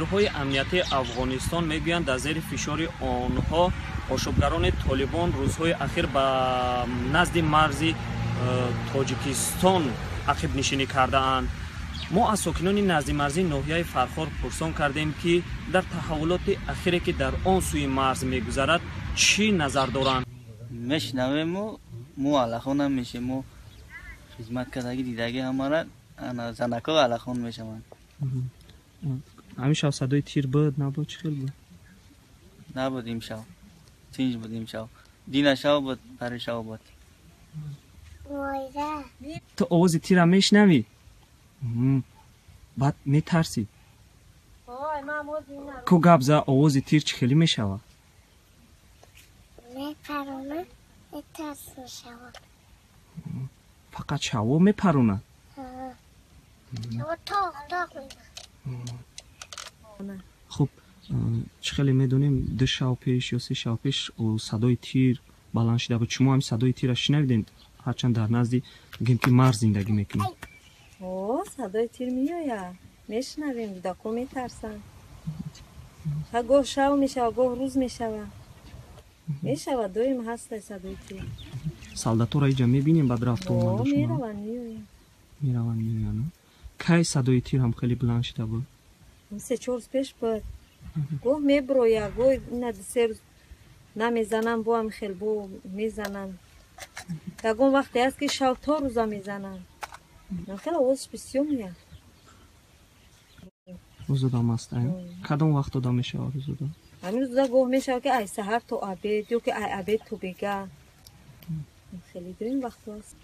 Нерӯҳои амниятии Афғонистон мегӯянд, дар зери фишори онҳо ошӯбгарони Толибон рӯзҳои ахир ба назди марзи Тоҷикистон ақибнишинӣ кардаанд. Мо аз сокинони наздимарзии ноҳияи Фархор пурсон кардем, ки дар таҳаввулоти ахире, ки дар он сӯи марз мегузарад, чӣ назар доранд. Мешунавему мо алахон намешем, мо хизмат кардагӣ, дидагӣ, ҳамара занако алахон мешаванд. Ҳамин шаб садои тир буд, набуд, чӣ хел буд? Набуд, имшаб тинҷ буд, имшаб дина шав буд, пари шав буд. Ту овози тира мешунавӣ, баъд метарсӣ ку? Гап за, овози тир чӣ хелӣ мешавад? Фақат шаво мепаронад? Хуб, чӣ хеле медонем, 2 шав пеш ё 3 шав пеш садои тир баланд шуда буд. Шумо ҳамин садои тирра шунавидем, ҳарчанд дар назди, гӯем ки, марз зиндагӣ мекунем? Садои тир меояд, мешунавем, кӯдако метарсанд. Гоҳ шав мешавад, гоҳ рӯз мешавад, мешавад, доим ҳастай садои тир. Солдаторо иҷа мебинем, баъд рафту омадашон? Мераванд, меоянд. Мераванд, меоянд. Кай садои тир ҳам хеле баланд шуда буд? 3-4 рӯз пеш буд. Гоҳ меброяд, гоҳ ина 2-3 рӯз намезананд, бо ҳам хел бо мезананд. Ягон вақте ҳаст, ки шав то рӯза мезананд. Хеле овозш бисёр меяд. Рӯзодам аст, кадом вақт дода мешавад рӯзода? Ҳамин рӯзода гоҳ мешавад, ки ай саҳар то обед ё ки ай обед то бега. Хеле доим вақтҳо аст.